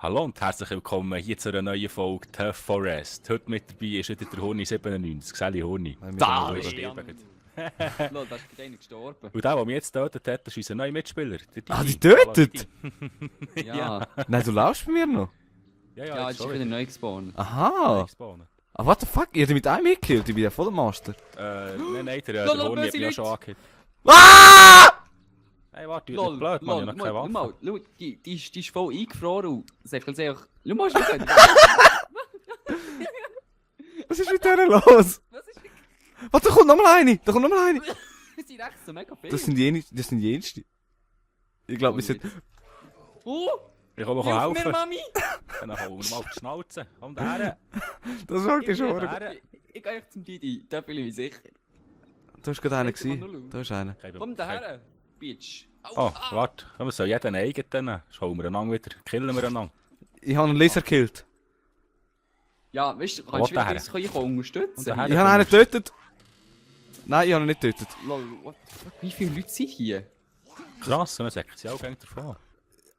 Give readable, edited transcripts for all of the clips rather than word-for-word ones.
Hallo und herzlich willkommen hier zu einer neuen Folge Tough Forest. Heute mit dabei ist wieder der Hurni 97, Sally Hurni. Da! Wo ist Sterben? Lol, da ist gerade einer gestorben. Und der mich jetzt getötet hat, ist unser neuer Mitspieler. Der Didi. Ah, die tötet? Ja, Nein, du laufst bei mir noch? Ja, ja, jetzt ist wieder neu gespawnt. Aha! gespawnt. Ah, what the fuck? Ihr habt mit einem gekillt, ich bin ja voll der Master. Nein, der Lol, Hurni hat böse mich ja Leute. schon angehört. Ah! Hey, warte, du Lol, bist blöd, Mann, ich lol, hab noch keine mal, Waffe. schau, die ist voll eingefroren und sagt einfach, schau mal, was Was ist mit denen los? ist Warte, da kommt nochmal eine! Da kommt nochmal eine! das sind echt so mega viel. Das sind die Jensten. Ich glaube, wir sind... Ich kann mir Hilf helfen. mir, Mami! Dann holen wir mal auf die Schnauze. Komm, der. Das sagt ihr schon. Ich gehe echt zum Didi, da bin ich mir sicher. Da ist gerade einer Jetzt mal gewesen. schauen. Da ist einer. Komm daher, Bitch. Oh, warte. Wir sollen jeden einen eigenen nehmen. Schauen wir einander wieder. Killen wir einander. Ich habe einen Laser gekillt. Ja, weißt du, kannst du daher. wieder das unterstützen? Und daher. Ich habe einen getötet. Nein, ich habe ihn nicht getötet. Lol, what the fuck, wie viele Leute sind hier? Krass, dann sagt sie auch gleich davon.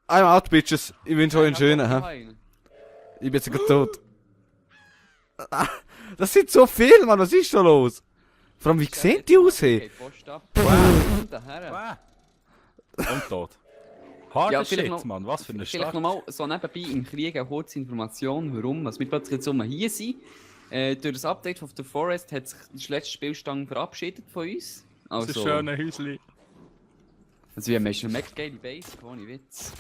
I'm out, bitches. Ich wünsche euch einen schönen, hä? Ich bin jetzt gerade tot. Ah, das sind so viele, Mann. Was ist da los? Vor allem, wie sehen die aus hier? Okay, Post ab. Komm daher. Und tot. Harder Ja, vielleicht Shit, noch- Mann. Was für eine Vielleicht Stadt. nochmal so nebenbei im Krieg eine kurze Information, warum wir plötzlich jetzt hier sind. Durch das Update von The Forest hat sich der letzte Spielstand verabschiedet von uns. Das ist Also, ein schönes Häuschen. also wir haben schon eine mega geile Base, ohne Witz.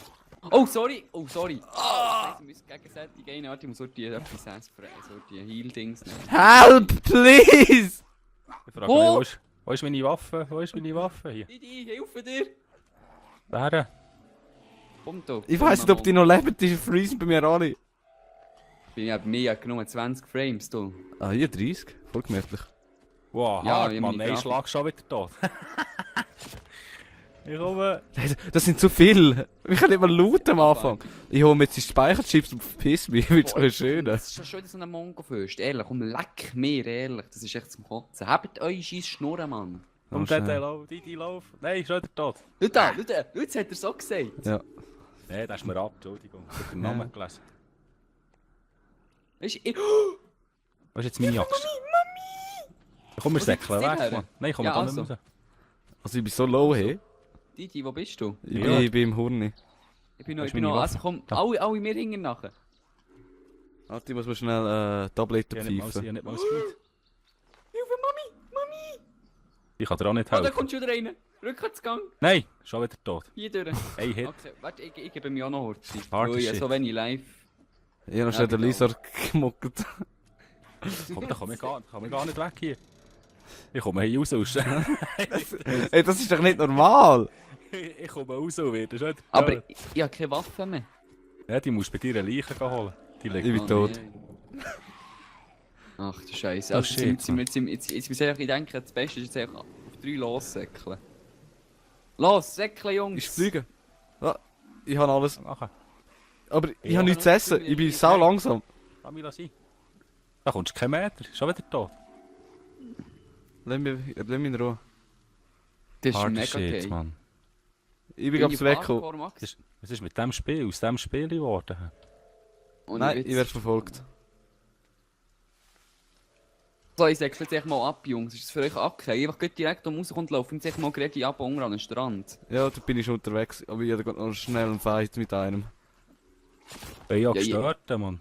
Oh, sorry! Oh, sorry! Ah! Wir müssen gegenseitig eine Art, ich muss so die etwas sprayen, so die Heal-Dings nehmen. Help, please! Ich frage Oh! mich, wo ist meine Waffe? Wo ist meine Waffe hier? Didi, hilfe dir! Wer? Komm da. Ich weiss nicht, ob die noch leben, die freezen bei mir alle. Bin ja bei mir genommen 20 Frames, du. Ah, hier 30. Voll gemächlich. Wow, Ja, hart, ich Mann. meine Ein Grafik. Schlag schon wieder tot. Ich komme. Das sind zu viel. Ich kann nicht mal looten am Anfang. Ich hole mir jetzt die Speicherchips und verpiss mich. Wird so schön. Das ist schon schön so ein Mongo-Fürst. Ehrlich, komm, leck mir, ehrlich. Das ist echt zum Kotzen. Habt eure scheiß Schnurren, Mann. Und schnell. der lauf, die lauf. Nein, ist schon wieder tot. Schau da, schau da. Jetzt hat er so gesagt. Ja. Nein, das ist mir ab, Entschuldigung. Ich habe den Namen gelesen. Weißt du, ich... Was ist jetzt meine Axt? Komm, wir Wo säckeln sitzt die weg, her? Mann. Nein, ich komme Ja, da nicht also. raus. Also ich bin so low, hey. Didi, wo bist du? Ich bin im Hurni. Ich bin noch, Hast ich du bin meine noch, Waffe? also komm, Da. alle mir hingen nachher. Warte, ich muss mir schnell Tabletten Ich habe nicht mal pfeifen. das Blut. Hilfe, Mami! Ich kann dir auch nicht Oh, da helfen. kommt schon wieder einer. Rückwärtsgang. Nein, schon wieder tot. Hier durch. Ein Hit. Okay, warte, ich gebe mir auch noch Horti. Harder Oh, ja, Shit. so wenig live. Ich habe noch Ja, schnell den genau. Laser gemuckert. Komm, da kann ich gar nicht weg hier. Ich komme hier raus. Ey, das ist doch nicht normal. Ich komme raus und werde schon wieder Aber tot. ich habe keine Waffe mehr. Ja, die musst du bei dir eine Leiche holen. Die liegt. Ich bin tot. nein. Ach du Scheiße. Oh, Also, shit, jetzt muss ich denken, das Beste ist jetzt einfach auf 3 lossäckeln. Los, säckeln, Jungs! Ich fliege. Ah, ich habe alles. Nachher. Aber ich Ja. habe nichts zu essen. Ich bin sau langsam. Lass mich sein. Da kommst du keinen Meter. Schon wieder tot. Lass mich in Ruhe. Das ist Harder mega Shit, geil. Mann. Ich bin ganz weg. Was ist mit dem Spiel, aus dem Spiel geworden? Nein, ich werde verfolgt. So, ich säckle jetzt echt mal ab, Jungs. Ist das für euch okay? Einfach geht direkt um rauskommt, laufen jetzt echt mal gerade ab unten an den Strand. Ja, da bin ich schon unterwegs. Aber ich habe noch schnell einen Fight mit einem. Bin ja Ja, gestört, Mann.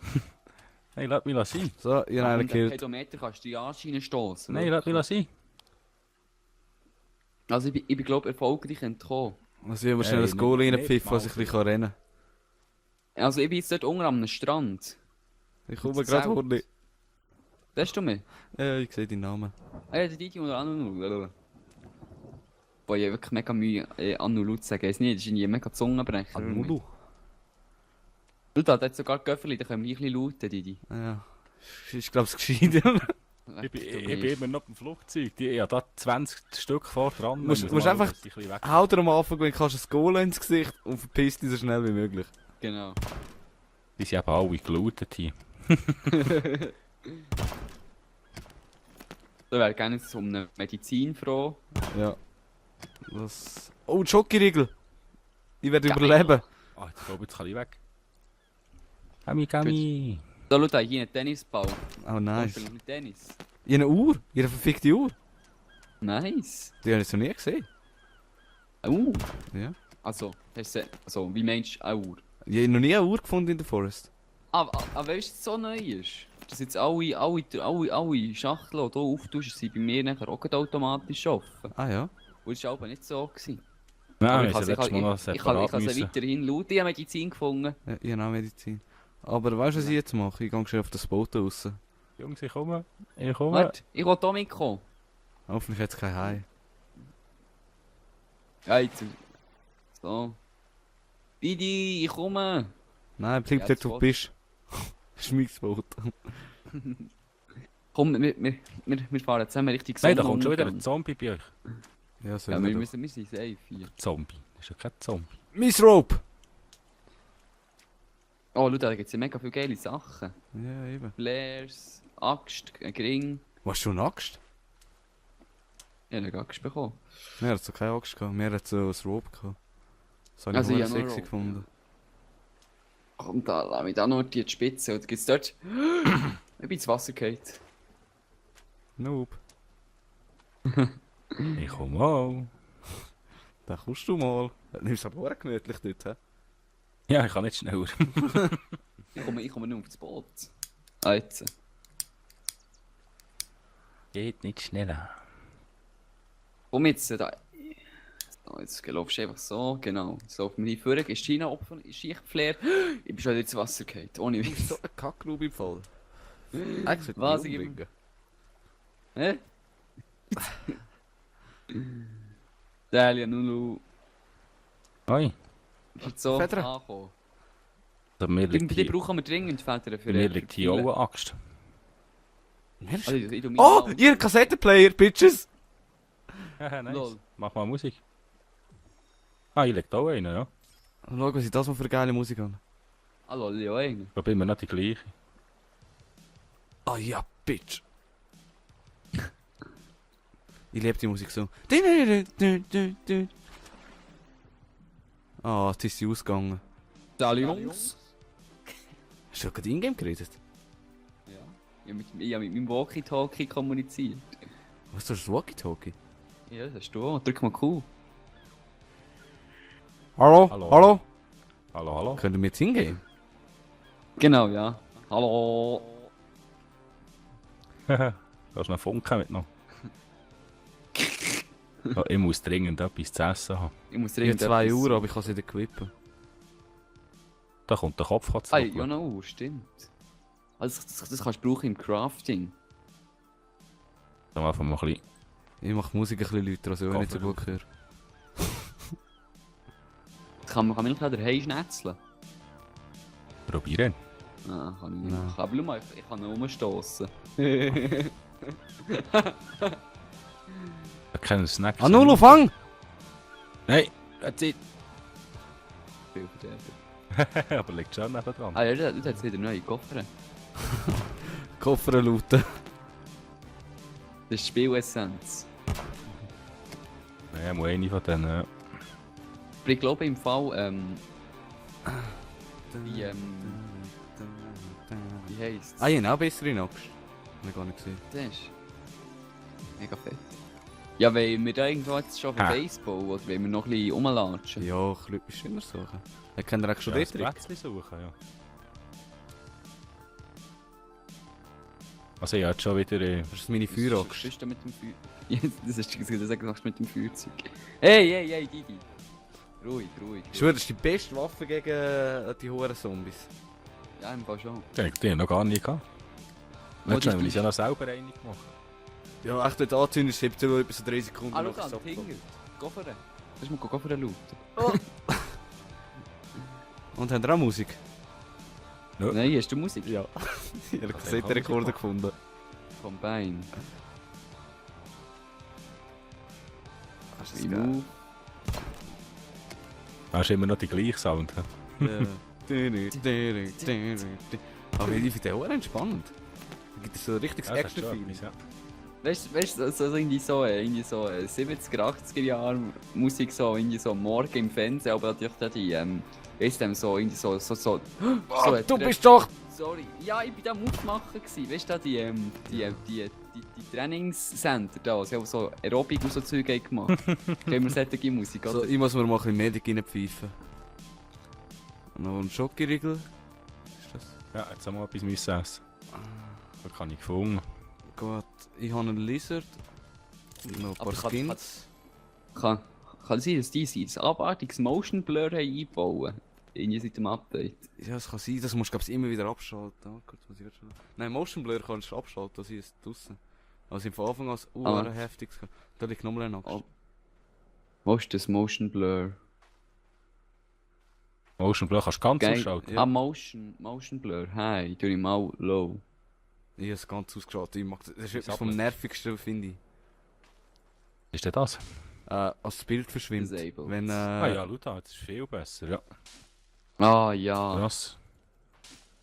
Nein, lass mich sein. So, ich habe einen gekillt. Kilometer kannst du die Arsch stoßen. Nein, lass mich sein. Also ich bin glaube erfolgreich entkommen. Also ich habe mir Ey, schnell ein Goal nicht reinpfiffen, mal. dass ich ein bisschen rennen kann. Also ich bin jetzt dort unten am Strand. Ich komme Mit gerade Zelt. Hurni. Weißt du mich? Ja, ich sehe deinen Namen. Ah ja, der Didi und Anu. Boah, ich habe wirklich mega Mühe, Anu Lut zu sagen. Ist nicht, das ist irgendwie mega Zungenbrecher. Anulu. Du, da hat sogar Göffeli, da können wir ein bisschen looten, Didi. Ja. Ich glaube, es geschieht. Ich bin immer noch im Flugzeug. Ich habe da 20 Stück vor dran. Musst- Ich muss musst mal einfach- schauen, dass ich ein bisschen weg- Hau dir am Anfang, wenn du kannst, ein Goal ins Gesicht und verpiss dich so schnell wie möglich. Genau. Die sind eben alle gelootet hier. Da wäre gerne so eine Medizin froh. Ja. Das... Oh, Schokoriegel! Ich werde Geil. überleben. Ah, ich glaube, jetzt kann ich weg. Kami. Da schau, da hier einen Tennisball. Oh, Ich nice. spiele noch Tennis. Ihre Uhr? Ihre verfickte Uhr? Nice. Die habe ich noch nie gesehen. Ja. Also, wie meinst du Uhr? Ich habe noch nie eine Uhr gefunden in der Forest. Aber weißt du, was so neu ist? Dass jetzt alle Schachteln, die du auftust, sind bei mir nachher auch gerade automatisch offen. Ah ja. Und das war aber nicht so. Nein, Aber ich habe letztes Mal noch ich kann separat sie müssen. weiterhin schauen. Ich habe Medizin gefunden. Ja, ich habe auch Medizin. Aber weißt du, was ich jetzt mache? Ich gehe schnell auf das Boot raus. Jungs, ich komme. Ich komme. Warte, ich will hier mitkommen. Hoffentlich hat es kein Hai. Ja, jetzt. So. Didi, ich komme. Nein, bleib Ja, dort, das wo du will- bist. Schmeiß das Boot. Komm, wir fahren zusammen Richtung Nein, da kommt schon wieder ein Sonnenuntergang. Zombie bei euch. Ja, so Ja, ja, wir sind safe hier. Zombie. Das ist ja kein Zombie. Miss Rope! Oh, schau, da gibt es ja mega viele geile Sachen. Ja, eben. Flares, Axt, ein Gring. Was, schon eine Axt? Ich habe eine Axt bekommen. Mir hat so keine Axt gehabt. Mir hat so ein Rope gehabt. Das habe ich Also, also, ich habe noch sexy Rope, gefunden. Komm, da lass mich da nur die Spitze. Und gibt's dort... Ich bin ins Wasser gefallen. Noob. Ich komme auch. Da kommst du mal. Nimmst du aber auch gemütlich dort, hä? Ja, ich kann nicht schneller. Ich komme nur auf das Boot. Ah, jetzt. Geht nicht schneller. Komm jetzt, da. So, jetzt laufst du einfach so, genau. Jetzt laufen wir hier vorne, ist China Opfer, ist Schichtflair. Ich bin schon ins Wasser gefallen, ohne Witz. So ein Kacknoob im Fall. Eigentlich sollte Was, ich ich- umbringen. Hä? Dalia Nulu. Oi. Ist so Federn. angekommen. Also, mir liegt Die hier, brauchen wir dringend Federn für mir liegt hier auch eine Axt. Also, ich tu meine Oh, Hand. ihr Kassettenplayer, Bitches! Ja, nice. Lol. Mach mal Musik. Ah, hier liegt auch einer, ja. Schau, was ich das mal für eine geile Musik habe. Hallo, Leo, einen. Da bin wir nicht die gleiche. Ah ja, Bitch! Ich liebe die Musik so. Ah, jetzt ist sie ausgegangen. Salut, Jungs. Hast du gerade in-game geredet? Ja. Ich habe mit meinem Walkie-Talkie kommuniziert. Was, du hast das Walkie-Talkie? Ja, das hast du auch. Drück mal Q. Hallo? Hallo. Hallo? Hallo, hallo. Können wir jetzt in-game? Genau, ja. Hallo. Da hast du noch Funken mitgenommen. Oh, ich muss dringend etwas zu essen haben. Ich muss Ich habe dringend 2 etwas- Uhr, aber ich kann sie nicht equippen. Da kommt der Kopf Ah, zurück. ja, no, stimmt. Also, das kannst du brauchen im Crafting. Dann machen wir mal ein bisschen. Ich mache Musik ein bisschen lauter, also ich nicht so gut höre. Kann man nicht daheim schnetzeln? Probieren. Ah, kann ich nicht. Nein. Aber schau mal, ich kann ihn umstoßen. Da kennen Snacks. Ah, Nulu, fang! Nein, that's it. Viel verderben. Aber liegt schon neben dran. Ah ja, du hast wieder neue Koffer. Koffer lauten. Das ist Spielessenz. Nein, muss eine von denen. Aber ich glaube im Fall, wie heisst Ah, ich habe auch bessere Axt. Hab ich gar nicht gesehen. Das ist mega fett. Ja, wollen wir da irgendwo jetzt schon für Ah. Baseball oder wollen wir noch ein bisschen rumlatschen? Ja, ich glaube, ich immer suchen. Ich kenne eigentlich schon Ja, den das Trick. Plätzchen suchen, ja. Also, ich hatte schon wieder. Das ist meine Feueraxt. Was ist denn mit dem Feuer? Ja, das hast du gesagt, mit dem Feuerzeug. Hey, Didi. Ruhig, ruhig. Ich schwöre, das ist die beste Waffe gegen die hohen Zombies. Ja, im Fall schon. Den habe ich noch gar nie gehabt. Oh, Letztes die Mal habe ich ist- ja noch selber eine gemacht. Ja, echt, wenn du anzündest, hebt es etwa so 3 Sekunden Ah, nach schau an, so- Finger. Goffern. Lass mal Goffern schauen. Und haben wir auch Musik? Ja. Nein, hast du Musik? Ja. Ich habe Was Kassettenrekorder haben gefunden. Combine. Hast du Wie das Move. Hast du immer noch die gleiche Sound? hä? geil? Aber ich finde den auch entspannend. Da gibt es so ein richtiges Ja, das ist schon Hm. Action-Feeling. etwas, ja. Weißt du, so irgendwie so 70er, 80er Jahre Musik, so irgendwie so am Morgen im Fernsehen, aber natürlich da die weißt du, so, irgendwie so, Du bist doch... Sorry, ja, ich war da am Aufmachen gewesen. Weißt du, die Trainingscenter da, sie haben so Aerobik und so Zeug gemacht. Können wir solche Musik, So, oder? ich muss mir mal ein bisschen Medik reinpfeifen. Noch ein Schokoriegel. Ist das? Ja, jetzt haben wir etwas müssen essen. Da kann ich gefunden. Gut, ich habe einen Lizard. Noch ein paar Aber Skins. Kann sein, dass die ein abartiges Motion Blur haben einbauen. Irgendwie seit dem Update. Ja, es kann sein, das musst du glaub ich, immer wieder abschalten. Oh, kurz, muss ich grad schon... Nein, Motion Blur kannst du abschalten, das ist draussen. Also von Anfang an heftig. Da liegt nochmal ein Axt. Oh. Wo ist das Motion Blur? Motion Blur kannst du ganz Geil. ausschalten. Ja. Ah, Motion Blur. Hey, tu ich mal low. Ich habe es ganz ausgeschaltet. Ich mag das. Das ist etwas Ist vom nervigsten, finde ich. Ist denn das? Als das Bild verschwimmt. Disabled. Wenn, Ah ja, schau da, das ist viel besser. Ja. Ah ja. Krass.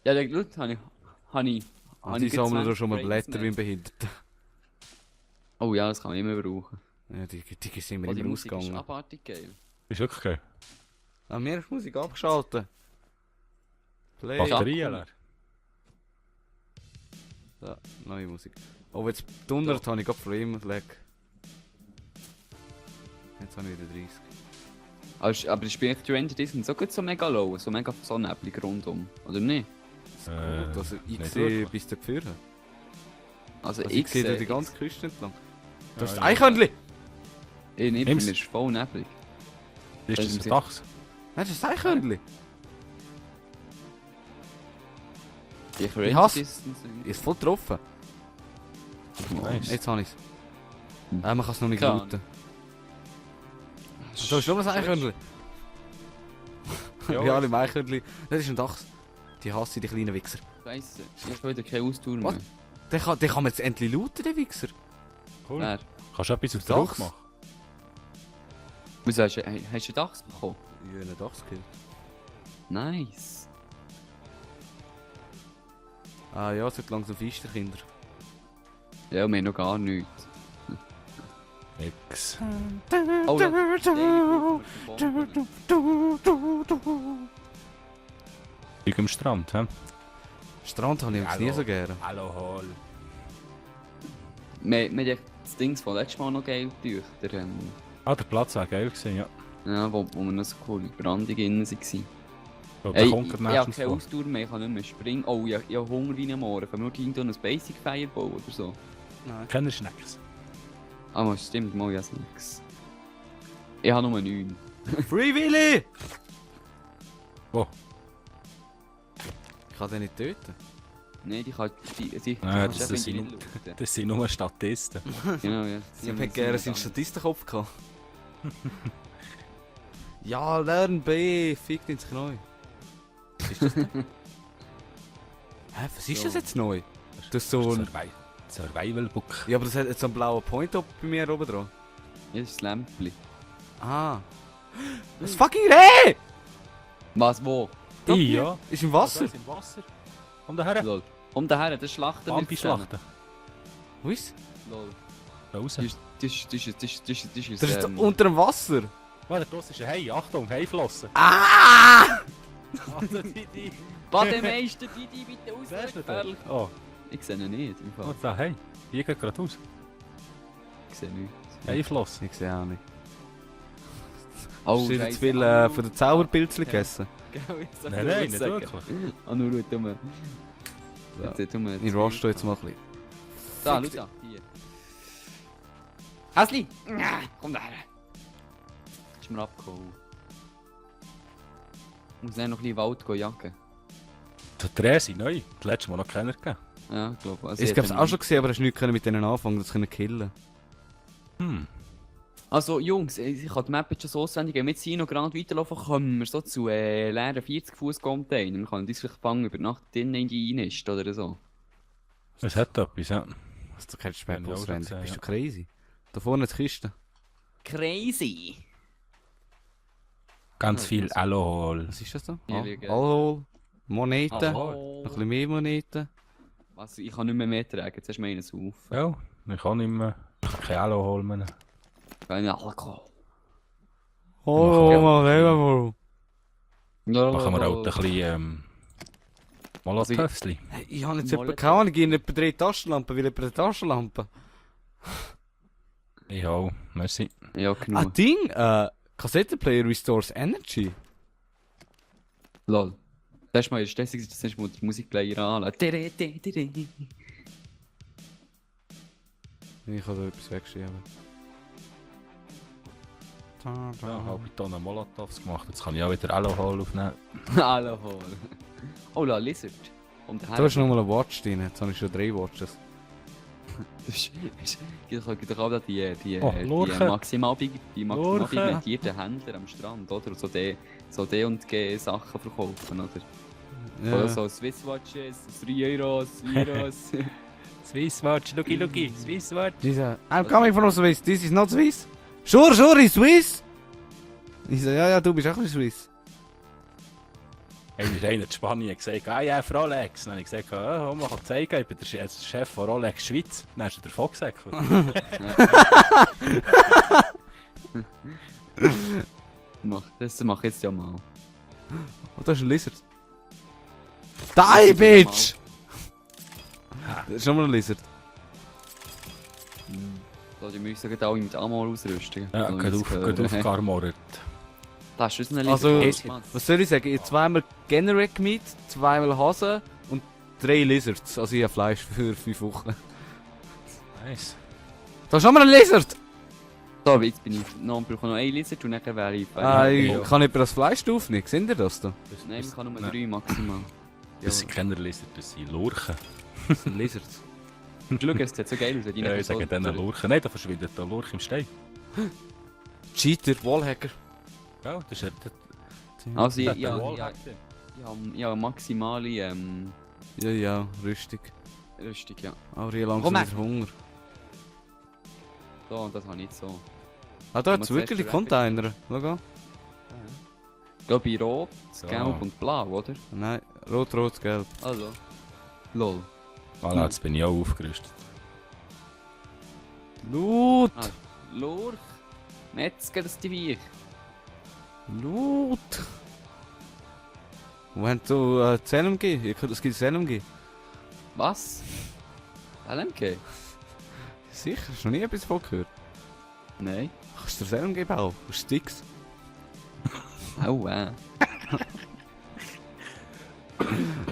Ja, der Glut habe ich die gerade sammeln da 20 schon mal Frames Blätter wie mehr. ein Behinderter. Oh ja, das kann man immer brauchen. Ja, die sind mir Oh, die immer Musik ist ausgegangen. abartig geil. Ist wirklich geil. Ah, mir ist die Musik abgeschaltet. Play. Batterie leer. Ja, neue Musik. Oh, jetzt dundert habe ich gerade Frame Lag. Jetzt habe ich wieder 30. Aber das Spiel Stranger Things sind so gut so mega low, so mega so neblig rundum, oder nicht? Gut, also ich nicht sehe wirklich. bis dafür. Also Also ich sehe da die sehe- ganze Küste entlang. Das ist Ja, das Eichhörnchen! Ich nicht, Nimm's. mir ist voll neblig. Ist das Also, ein Dachs? Nein, das ist das Eichhörnchen! Die Ich hasse- Distance sind- Ist voll getroffen. Nice. Jetzt habe ich es. Man kann es noch nicht Keine looten. Da ist noch ein Eichhörnchen. Ja, Ja, alle Eichhörnchen. Das ist ein Dachs. Die hasse ich, die kleinen Wichser. Scheisse, ich habe wieder keine Ausdauer mehr. Was? Den kann man jetzt endlich looten, der Wichser. Cool. Wer? Kannst du etwas auf den Dachs? Rücken machen? Wieso hast du einen Dachs bekommen? Ja, einen Dachskill. Nice. Ah ja, es wird langsam Fister, Kinder. Ja, wir haben noch gar nichts. Nix. Oh, Zeug am Strand, hä? Strand habe ich jetzt nie Hallo. so gerne. Hallo, Hall. Wir haben das Ding von letztes Mal noch geil durch. Ah, der Platz war geil gewesen, ja. Ja, wo wir noch so coole Brandung drin waren. Ich glaube, Ey, da kommt der ich habe nächste keine vor. Ausdauer mehr, ich kann nicht mehr springen. Oh, ich habe Hunger wie ein Morgen. Können wir irgendwo ein Basic Fire bauen oder so? Kenner Schnecks. Ah, mal, stimmt, mal, ja, nix. Ich habe nur 9. Free Willy! Wo? Ich kann den nicht töten. Nein, die kann. Die Nein, kannst das du sind eben nur- nicht looten. Das sind nur Statisten. Genau, ja. Ich hätte gerne seinen Statistenkopf gehabt. Ja, lern B, fickt ins Knie. Was ist das denn? Hä, was ist das jetzt neu? Das ist so ein... Survival Book. Ja, aber das hat jetzt so einen blauen Point up bei mir oben dran. Ja, das ist das Lämpchen. Ah. Das fucking Reh! Was, wo? Ja. Ist im Wasser. Im Wasser. Um daher. Lol. Um daher, das Schlachten wir Bambi-Schlachten. Wo ist Lol. Da raus. Das ist das? Das ist unter dem Wasser. Warte, da ist ein Hai. Achtung, Haiflossen. Ah! Also die. Bademeister, die bitte Siehst du auswählen. den? Oh, Ich sehe ihn nicht, im Fall. was da? Hey. Hier geht gerade aus. Ich sehe nichts. Haiflossen. Ich sehe auch nicht. Oh, Hast du Scheiße. zu viel von den Zauberpilzchen gegessen? Nein, nicht wirklich. Ah, nur gut, dumme. Ja. Jetzt tun wir Ich roste jetzt mal ein bisschen. Da, schau da, hier. Häsli! Komm daher. Ist mir abgehauen. Ich muss dann noch ein bisschen Wald jagen. Die Dreh sind neu. Das letzte Mal noch keiner gegeben. Ja, ich glaube. Also Ich habe es auch schon gesehen, aber hast nicht mit denen anfangen, das können killen. Also Jungs, ich habe die Map jetzt schon so auswendig. Wenn wir jetzt hier noch gerade weiterlaufen, kommen wir so zu leeren 40 Fuß Container. Wir können uns vielleicht fangen über Nacht drinnen in die Einist oder so. Es hat etwas, ja. Also, du kennst Map Ja, ich auch schon auswendig. gesehen, Bist ja. du crazy? Da vorne die Kiste. Crazy! Ganz Ja, viel das- Alkohol. Was ist das da? Hier liegen- Alkohol, Moneten, Alkohol. noch ein bisschen mehr Moneten. Was, ich kann nicht mehr tragen, jetzt hast du mir einen auf. Ja, ich kann nicht mehr. Kein Alkohol mehr. Keine Alkohol. Oh, Ja. mal selber. Machen wir halt ein bisschen Molotovsli. Hey, ich habe jetzt Mal etwa keine Ahnung, ich habe etwa 3 Taschenlampen, will etwa eine Taschenlampe. Ich auch, merci. Ja, Ah, genug. Ding, Kassettenplayer restores Energy. Lol. Das ist mal stressig, das ist mal den Musikplayer anlassen. Ich habe da etwas weggeschrieben. Ja, halbe Tonne Molotovs gemacht, jetzt kann ich auch wieder Alkohol aufnehmen. Alkohol. Oh, la, Lizard. Und Da ist nochmal ein Watch drin, jetzt habe ich schon 3 Watches. Ich doch auch da die Lurchen. maximal Lurchen. pigmentierten Händler am Strand, oder? Und so D und G Sachen verkaufen, oder? Oder so Swiss Watches, 3 Euros, 2 Euros. Swisswatch, Luki, Swisswatch. Diese, I'm coming from Swiss, this is not Swiss. Sure, it's Swiss. Ich so, ja, du bist auch ein Swiss. Einer in Spanien gesagt, ja, Rolex. Dann habe ich gesagt, ja, man kann zeigen, ich bin der Chef von Rolex Schweiz. Dann hast du davon gesagt. Das mach ich jetzt ja mal. Oh, da ist ein Lizard. Die, Bitch! Das ist nochmal ein Lizard. So, die müssen gerade alle mit Amor ausrüsten. Ja, geht auf Garmort. Das ist ein Also, Lizard. was soll ich sagen? Ich habe zweimal Generic Meat, zweimal Hase und 3 Lizards. Also ich habe Fleisch für 5 Wochen. Nice. Da ist nochmal ein Lizard! So, jetzt bin ich brauche noch ein Lizard und dann wäre ich Ich kann nicht das Fleisch aufnehmen. Seht ihr das da? Nein, ich kann nur Nein. 3 maximal. Das sind keine Lizard, das sind Lurchen. Das sind Lizards. Schau, es sieht so geil aus. Ja, ich sage denen Lurchen. Nein, da verschwindet der Lurch im Stein. Cheater, Wallhacker. Ja, das ist Also, der ja, Wallhack. ja, maximale Ja, Rüstung. Rüstung, ja. Aber ich habe Komm langsam wieder Hunger. So, das habe ich nicht so. Ah, da hat Kann es man wirklich die zuerst Container. Schau an. Ich glaube, in Rot, So. Gelb und Blau, oder? Nein, rot, rot, gelb. Also. Lol. Voilà, jetzt bin ich auch aufgerüstet. Loot! Ah, Lurch. Metzger, das die Viech. Loot! Wo haben du ZLMG? Es gibt ZLMG. Was? LMG? Sicher, hast du noch nie etwas davon gehört? Nein. Kannst du ZLMG bauen? Aus Sticks? Oh,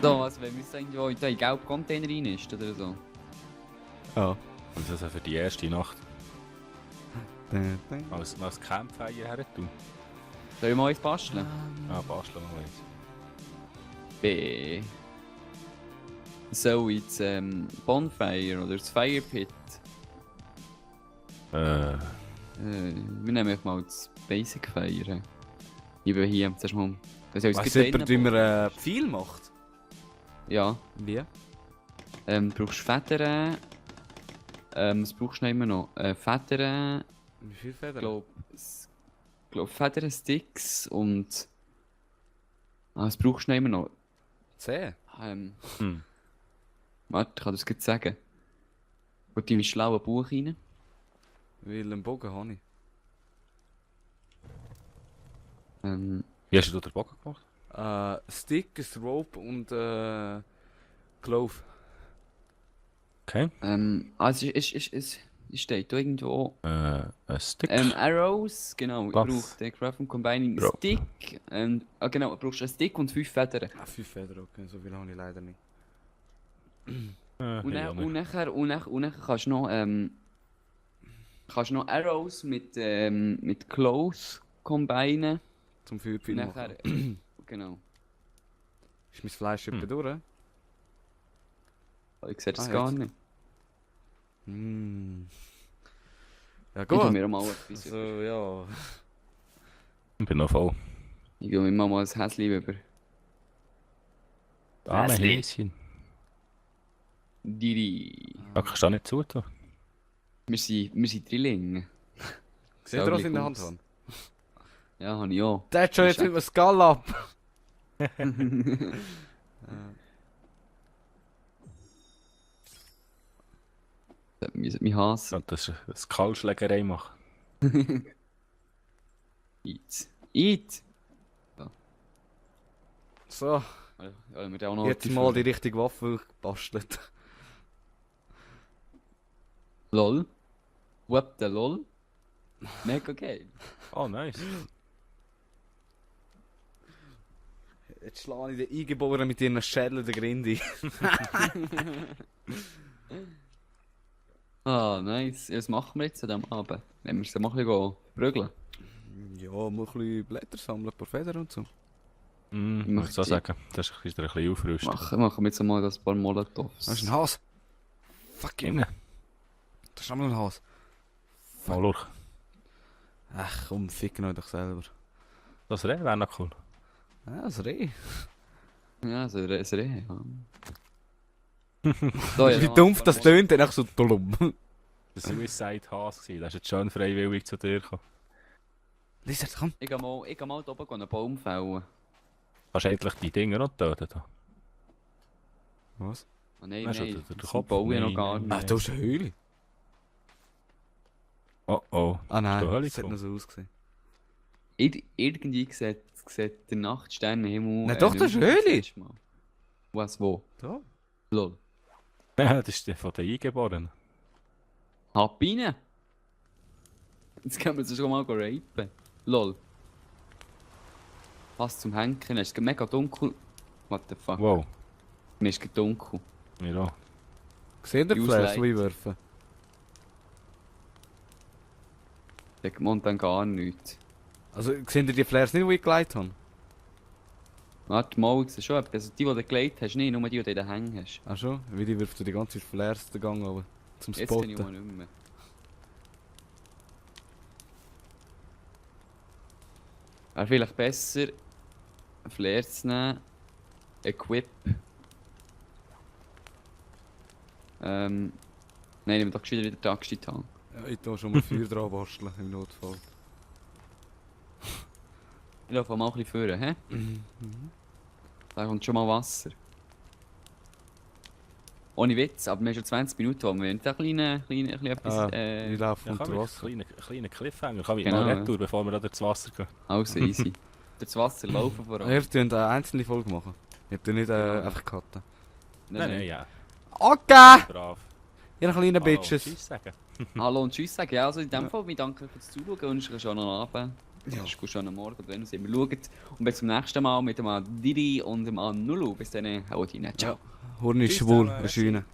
So, also wenn wir irgendwo in den gelben Container rein ist oder so. Ja. Und das für die erste Nacht Dun, dun. als Campfire her tun. Soll ich mal eins basteln? Ah, basteln wir mal eins. B. So, jetzt Bonfire oder das Fire Pit. Wir nehmen einfach mal das Basic Fire. Ich bin hier, zuerst mal. Das ist Weißt du jemand, wie man Pfeil macht? Ja. Wie? Brauchst Federn. Was brauchst du noch immer noch? Federn. Wie viel Federn? Glaub Federn, Sticks und. Was brauchst du noch immer noch? 10. Warte, ich kann das jetzt sagen. Gut, in mein schlaues Buch rein. Weil einen Bogen habe ich. Wie hast du den Bogen gemacht? Stick, ein Rope und Glove. Okay. Also es steht da irgendwo. Ein Stick. Arrows, genau. Ich Was? brauche den Craft und Combining Bro. Stick. Genau, du brauchst einen Stick und 5 Federn. 5 Federn, okay, so viel habe ich leider nicht. Und nachher kannst du noch Arrows mit Clothes combinen. Zum Feuerpfeil Nachher, machen. genau. Ist mein Fleisch etwa durch? Ich sehe das Ah, gar jetzt. nicht. Ja, Ich will gut. mir auch mal etwas. So, ja. Ich bin noch voll. Ich will mir mal ein Häschen über. Arme Häsli. Häschen. Diri. Da kannst du auch nicht zutun. Wir sind Drillinge. Seht ihr, was ich in der Hand habe? Ja, habe ich auch. Der hat schon jetzt mit dem Skull ab. Wir sollten mich hassen. Und das ist Kalschlägerei machen. Eat. Eat! So. So, Weil wir den auch noch jetzt mal die richtige Waffe gebastelt. LOL. What the LOL? Mega geil. Oh, nice. Jetzt schlage ich den Eingeborenen mit ihren Schädeln den Grind ein. Ah, nice. Ja, was machen wir jetzt an diesem Abend? Wenn wir es mal ein bisschen prügeln. Ja, mal ein bisschen Blätter sammeln, ein paar Federn und so. Ich muss so sagen, das ist wieder ein bisschen aufrüsten. Machen wir jetzt mal ein paar Molotovs. Das ist ein Hase. Fuck you. Junge, Das ist auch noch ein Hase. mal durch. Ach komm, ficken euch doch selber. Das Reh wäre noch cool. Ja, das Reh. Ja, so ein Reh. Ja. So, ja, Wie dumpf das tönt, dann echt so dumm. Das war Suicide Hase, der ist jetzt schön freiwillig zu dir gekommen. Lizard, komm. Ich gehe mal da oben einen Baum fällen. Kannst du endlich die Dinger noch töten? Da? Was? Oh nein, Weisst du, nein, der das Kopf? baue ich noch Nein, gar nein, nicht. Ah, du hast eine Höhle. Oh oh. Ah nein, Ist da Höhle das hat gekommen? noch so ausgesehen. Irgendwie sieht der Nachtsternenhimmel... Nein, doch, das ist nicht mehr Höhle. wie das letzte Mal. Was, wo? Da? Lol. Ja, das ist der von den Eingeborenen. Hab rein! Jetzt können wir uns schon mal rapen. Lol. Was zum Henken? Es ist mega dunkel. What the fuck? Wow, Mir ist dunkel. mir auch. Seht ihr die Use Flares, light. die ich werfe? Sagt man dann gar nichts. Also, seht ihr die Flares nicht, die ich geleitet habe? Warte mal, ich sehe schon. Also die du gelegt hast, nicht nur die, die du hängen hast. Ach schon? Wie die wirft die ganze Flares den Gang runter. Zum Jetzt bin ich mal Spotten. nicht mehr. Wäre vielleicht besser, einen Flare zu nehmen. Equip. Nein, ich will doch geschwind wieder Taxi haben. Ja, ich tue schon mal Feuer dran basteln, im Notfall. Ich laufe mal ein bisschen vorne, hä? Da kommt schon mal Wasser. Ohne Witz, aber wir haben schon 20 Minuten, wo wir nicht ein bisschen etwas... Ich laufe Ja, unter kann ich, Wasser. kleiner Cliffhanger. Kann ich Genau, mal ja. retour, bevor wir da durchs Wasser gehen? Also easy. Durchs Wasser laufen vor allem. Ihr könnt eine einzelne Folge machen. Ihr könnt nicht Ja. einfach cutten. Nein, ja. Okay! Brav. Ihr kleinen Hallo, Bitches. Tschüss sagen. Hallo und tschüss sagen. Ja, also in dem Fall, wir danken fürs Zuschauen und wünschen euch schon einen Abend. Ja. Ja. Schon einen Morgen, wenn ihr immer schaut. Und bis zum nächsten Mal mit dem Didi und dem Nulu. Bis dann, haut rein. Ciao. Horn ist Tschüss schwul, zusammen. eine Schöne.